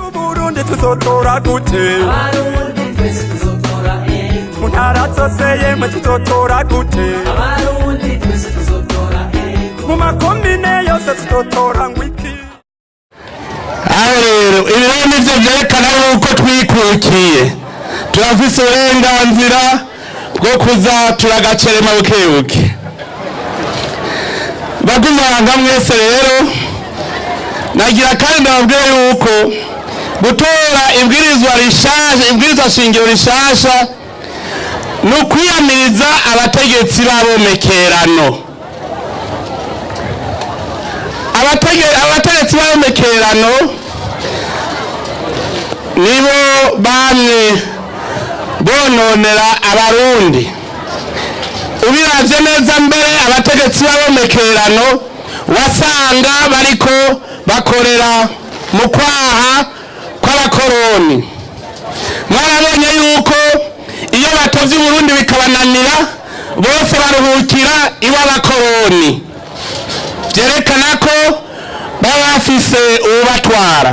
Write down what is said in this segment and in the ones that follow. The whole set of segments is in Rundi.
Uburundi tuzotora gute? Abarundi twese tuzotora ego. Mu ntara zose yemwe tuzotora gute? Abarundi twese tuzotora ego. Mu makomine yose tuzotora ngwiki? Aho rero ibi rero nivyo vyerekana yuko twikukiye, turafise uburenganzira bwo kuza turagacerema bukebuke. Bagumanga mwese rero nagira kandi ndababwira yuko gutora ibwirizwa rishasha, ibwirizwa shingiro rishasha ni ukwiyamiriza abategetsi b'abomekerano. Abategetsi b'abomekerano nibo bamwe bononera abarundi. Ubiravye neza mbere abategetsi b'abomekerano wasanga bariko bakorera mu kwaha kw'abakoroni. Mwarabonye yuko iyo batovye Uburundi bikabananira bose baruhukira iw'abakoroni, vyerekana ko baba bafise uwubatwara.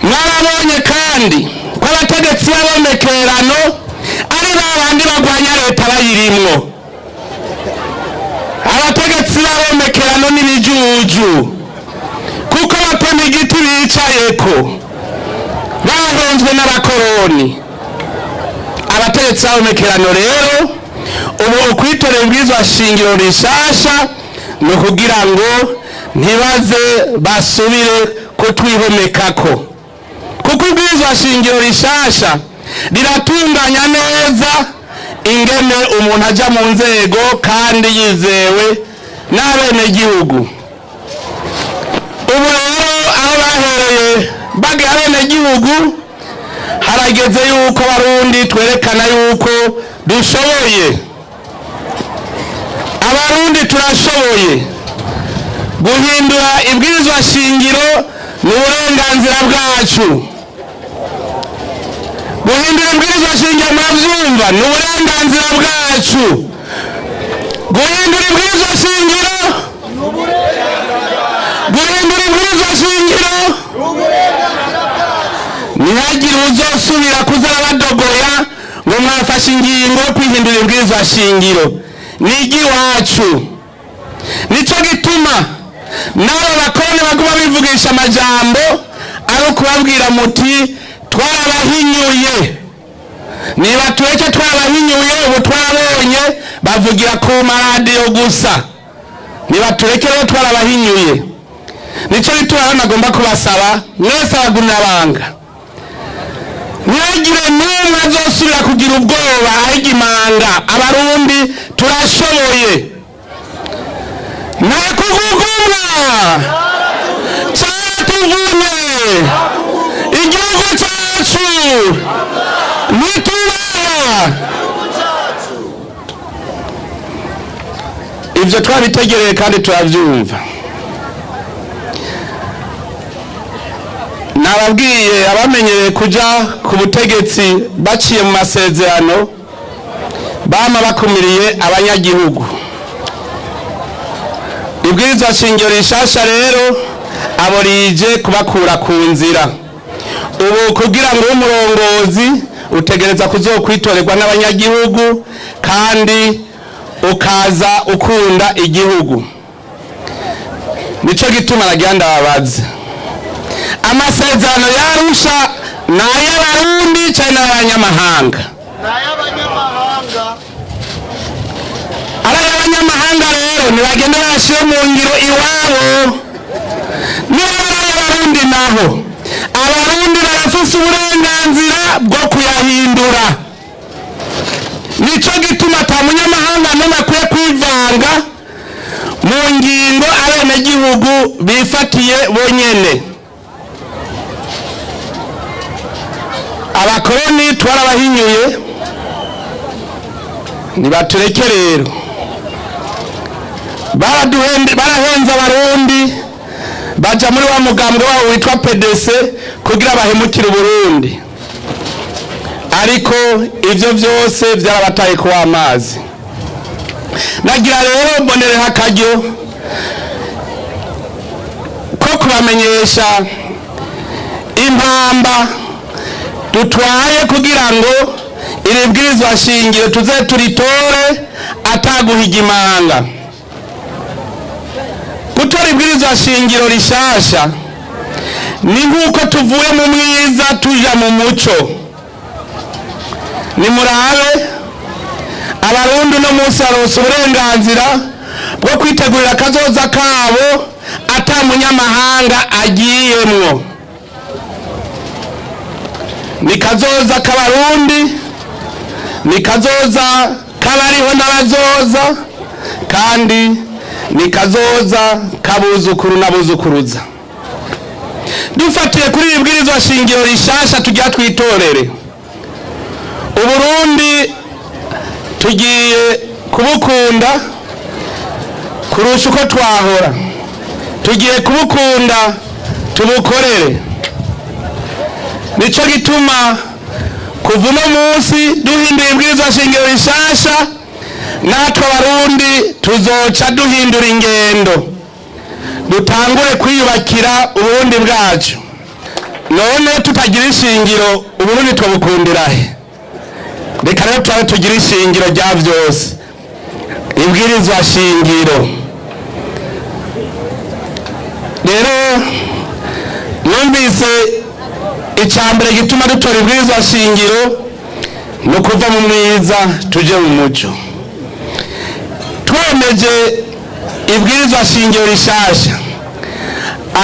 Mwarabonye kandi ko abategetsi b'abomekerano ari babandi bagwanya leta bayirimwo. Abategetsi b'abomekerano n'ibijuju, kuko batema igiti bicayeko, bahenzwe n'abakoroni. Abategetsi b'abomekerano rero ubu ukwitorera ibwirizwa shingiro rishasha ni ukugira ngo ntibaze basubire kutwihomekako, kuko ibwirizwa shingiro rishasha riratunganya neza ingene umuntu aja mu nzego kandi yizewe n'abenegihugu. Ubu rero aho bahereye bagira abenegihugu, harageze yuko abarundi twerekana yuko dushoboye. Abarundi turashoboye guhindura ibwirizwa shingiro, ni uburenganzira bwacu. Guhindura ibwirizwa shingiro muravyumva, ni uburenganzira bwacu. Guhindura ibwirizwa shingiro, guhindura ibwirizwa shingiro, ntihagire uzosubira kuza arabadogoya ngo mwafashe ingingo yo kwihindura ibwirizwa shingiro. Ni iry'iwacu. Nico gituma n'abo bakoroni baguma bivugisha amajambo ari ukubabwira muti twarabahinyuye. Niba tureke twarabahinyuye, ubu twarabonye bavugira ku maradiyo gusa. Niba tureke rero twarabahinyuye. Nico gituma rero nagomba kubasaba mwese abagumyabanga, ntihagire n'umwe azosubira kugira ubwoba ahiga imanga. Abarundi turashoboye. Nta kugugumwa caratuvunye, igihugu cacu ntitubaha. Ivyo twabitegereye kandi turavyumva. Nababwiye abamenyereye kuja ku butegetsi baciye mu masezerano bama bakumiriye abanyagihugu. Ibwirizwa shingiro rishasha rero abo rije kubakura ku nzira. Ubu kugira ngo umurongozi utegereza kuzokwitorerwa n'abanyagihugu kandi ukaza ukunda igihugu. Nico gituma nagira ndababaza, amasezerano y'Arusha ni ay'abarundi canke n'ay'abanyamahanga? Ari ay'abanyamahanga rero nibagende bayashire mu ngiro iwabo. Niba ari ay'abarundi naho, abarundi barafise uburenganzira bwo kuyahindura. Nico gituma ata munyamahanga n'umwe akwiye kwivanga mu ngingo abenegihugu bifatiye bonyene. Abakoroni twarabahinyuye, nibatureke rero. Barahenze abarundi baja muri wa mugambwe wabo witwa PDC kugira bahemukire Uburundi, ariko ivyo vyose vyarabataye ku amazi. Nagira rero mbonereho akaryo ko kubamenyesha Impamba dutwaye kugira ngo iri bwirizwa shingiro tuze turitore ataguhiga imanga. Gutora ibwirizwa shingiro rishasha ni nk'uko tuvuye mu mwiza tuja mu muco. Nimurabe abarundi no munsi baronse uburenganzira bwo kwitegurira akazoza kabo ata munyamahanga agiyemwo. Ni kazoza k'abarundi, ni kazoza k'abariho n'abazoza, kandi ni kazoza k'abuzukuru n'abuzukuruza. Dufatiye kuri iri bwirizwa shingiro rishasha tujya twitorere, Uburundi tugiye kubukunda kurusha uko twahora, tugiye kubukunda tubukorere. Nico gituma kuva uno munsi duhindura ibwirizwa shingiro rishasha, natwe abarundi tuzoca duhindura ingendo, dutangure kwiyubakira Uburundi bwacu. None tutagira ishingiro Uburundi twabukundira he? Reka rero turabe tugira ishingiro rya vyose, ibwirizwa shingiro. Rero numvise icambere gituma dutora ibwirizwa shingiro ni ukuva mu mwiza tuje mu muco. Twemeje ibwirizwa shingiro rishasha,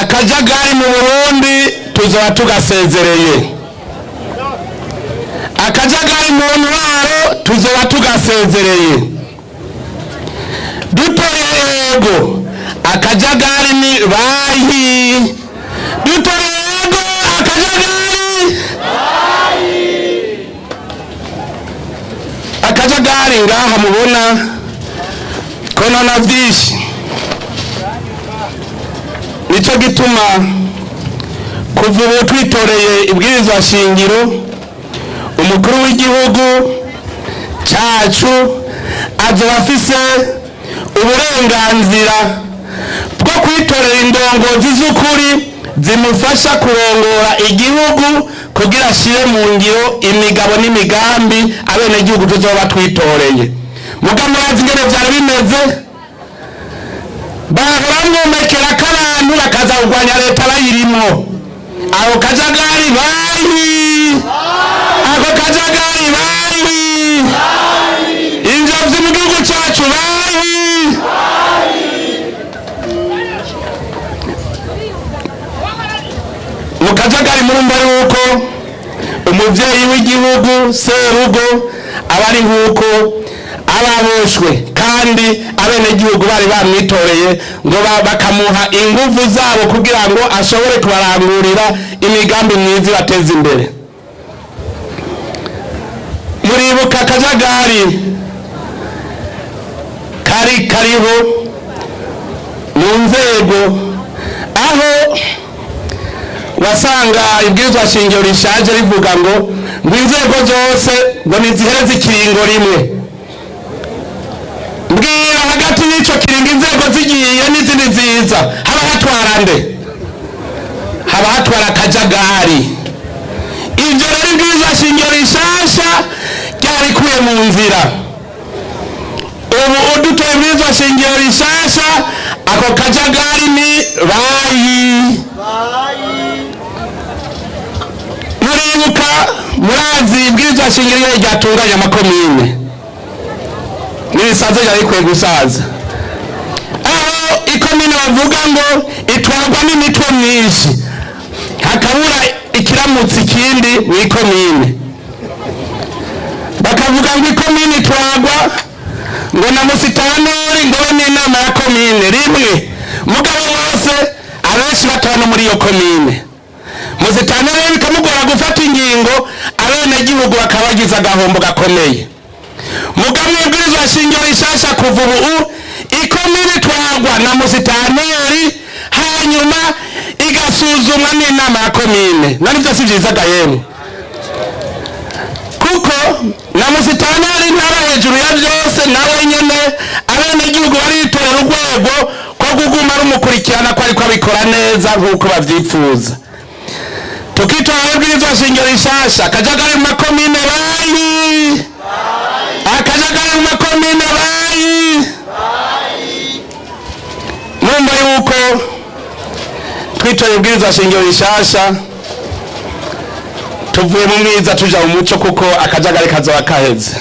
akajagari mu Burundi tuzoba tugasezereye, akajagari mu ntwaro tuzoba tugasezereye. Dutoye ego akajagari ni bayi, dutoye ego akajagari, akajagari ngaha mubona konona vyinshi. Nico gituma kuva ubu twitoreye ibwirizwa shingiro, umukuru w'igihugu cacu azoba afise uburenganzira bwo kwitorera indongozi z'ukuri zimufasha kurongora igihugu kugira ashire mu ngiro imigabo n'imigambi abenegihugu tuzoba twitoreye. Muga murazi ingene vyari bimeze, bahora bamwomekera ko abantu bakaza kurwanya leta bayirimwo. Ako kajagari bayi, ako kajagari bayi, injovyi mu gihugu cacu bayi. Mu kajagari murumva yuko umuvyeyi w'igihugu serugo aba ari nkuko ababoshwe, kandi abenegihugu bari bamwitoreye ngo bakamuha inguvu zabo kugira ngo ashobore kubarangurira imigambi myiza ibateza imbere. Muribuka akajagari kari kariho mu nzego, aho wasanga ibwirizwa shingiro rishaje rivuga ngo inzego zose ngo nizihereze ikiringo rimwe. Mbwira hagati y'ico kiringo inzego zigiye n'izindi nziza, haba hatwara nde? Haba hatwara akajagari. Ivyo rero ibwirizwa shingiro rishasha ryarikuye mu nzira. Ubu udutoye ibwirizwa shingiro rishasha, ako kajagari ni bayi. Muribuka, murazi ibwirizwa shingiro ryatunganya amakomine n'ibisaza byari bikwiye gusaza, aho ikomine bavuga ngo itwarwa n'imitwe myinshi, hakabura ikiramutse ikindi mu ikomine. Bakavuga ngo ikomine itwarwa ngo na musitanori ngo be n'inama ya komine rimwe, mugabo bose abenshi batora no muri iyo komine. Musitanori bikamugora gufata ingingo, abenegihugu bakaba bagize agahombo gakomeye. Mugabo ibwirizwa shingiro rishasha kuva ubu ikomine itwarwa na musitanori, hanyuma igasuzumwa n'inama ya komine. Nani vyo si vyiza ga yemwe, kuko na musitanori ntara hejuru ya vyose, nawe nyene abenegihugu baritorera urwego ko kuguma rumukurikirana ko ariko abikora neza nk'uko bavyipfuza. Tukitora ibwirizwa shingiro rishasha, akajagari mu makomine bayi, akajagari mu makomine bayi. Murumva yuko twitora ibwirizwa shingiro rishasha tuvuye mu mwiza tuja mu muco, kuko akajagari kazoba kaheze.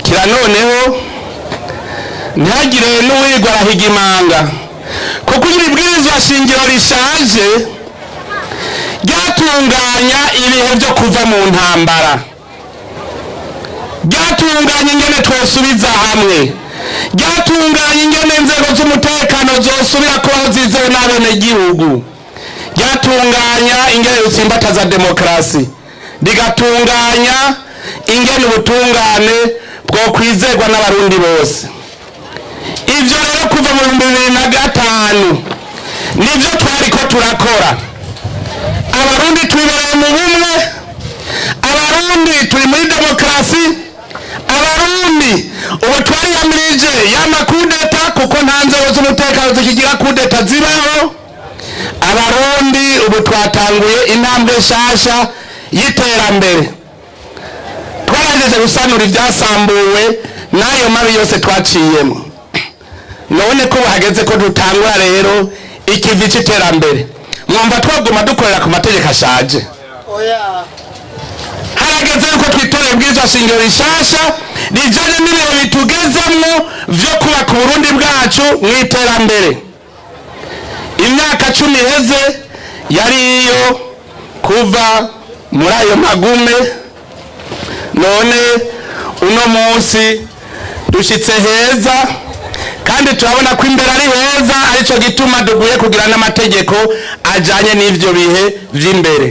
Kira noneho ntihagire n'uwigwa arahiga imanga, kuko iri bwirizwa shingiro rishaje ryatunganya ibihe byo kuva mu ntambara, ryatunganya ingene twosubiza hamwe, ryatunganya ingene inzego z'umutekano zosubira kubaho zizewe n'abenegihugu, ryatunganya ingene rutsimbataza demokarasi, rigatunganya ingene ubutungane bwo kwizerwa n'abarundi bose. Ivyo rero kuva mu 2005 nivyo twariko turakora. Abarundi twibereye mu bumwe, abarundi turi muri demokarasi, abarundi ubu twariyamirije y'amakudeta, kuko nta nzego z'umutekano zikigira kudeta zibaho. Abarundi ubu twatanguye intambwe nshasha y'iterambere, twaragejeje gusanura ibyasambuwe n'ayo mabi yose twaciyemo. None ko hageze ko dutangura rero ikivi c'iterambere, mwumva twaguma dukorera ku mategeko ashaje? Harageze yuko twitorera ibwirizwa shingiro rishasha rijanye n'ibihe bitugezemwo vyo kubaka Uburundi bwacu mw'iterambere. Imyaka 10 iheze yari iyo kuva muri ayo magume, none uno munsi dushitse heza, kandi turabona ko imbere ari heza, arico gituma duguye kugira n'amategeko ajanye n'ivyo bihe vy'imbere.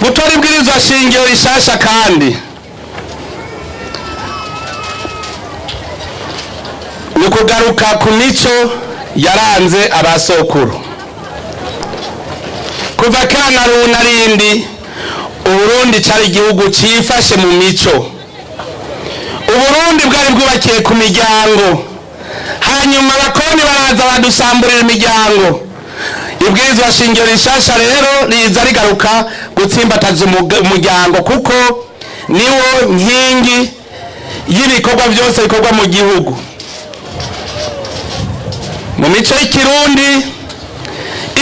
Gutora ibwirizwa shingiro rishasha kandi ni ukugaruka ku mico yaranze abasokuru. Kuva kera na runarindi Uburundi cari igihugu cifashe mu mico. Uburundi bwari bwubakiye ku miryango, hanyuma abakoroni baraza badusamburira imiryango. Ibwirizwa shingiro rishasha rero riza rigaruka gutsimbataza umuryango, kuko niwo nkingi y'ibikorwa byose bikorwa mu gihugu. Mu mico y'ikirundi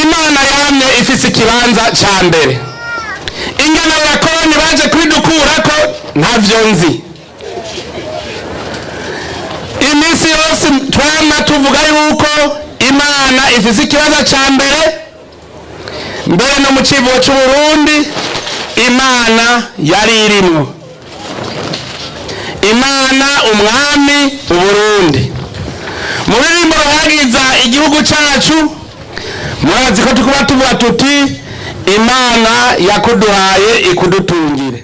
Imana yamye ifise ikibanza ca mbere. Ingene abakoroni baje kubidukurako ntavyo nzi. Iminsi yose twama tuvuga yuko Imana ifise ikibanza ca mbere, mbere no mu civugo c'Uburundi Imana yari irimwo. Imana umwami Uburundi. Mu rurimi ruhagiza igihugu cacu murazi ko tukuba tuvuga tuti Imana yakuduhaye ikudutungire.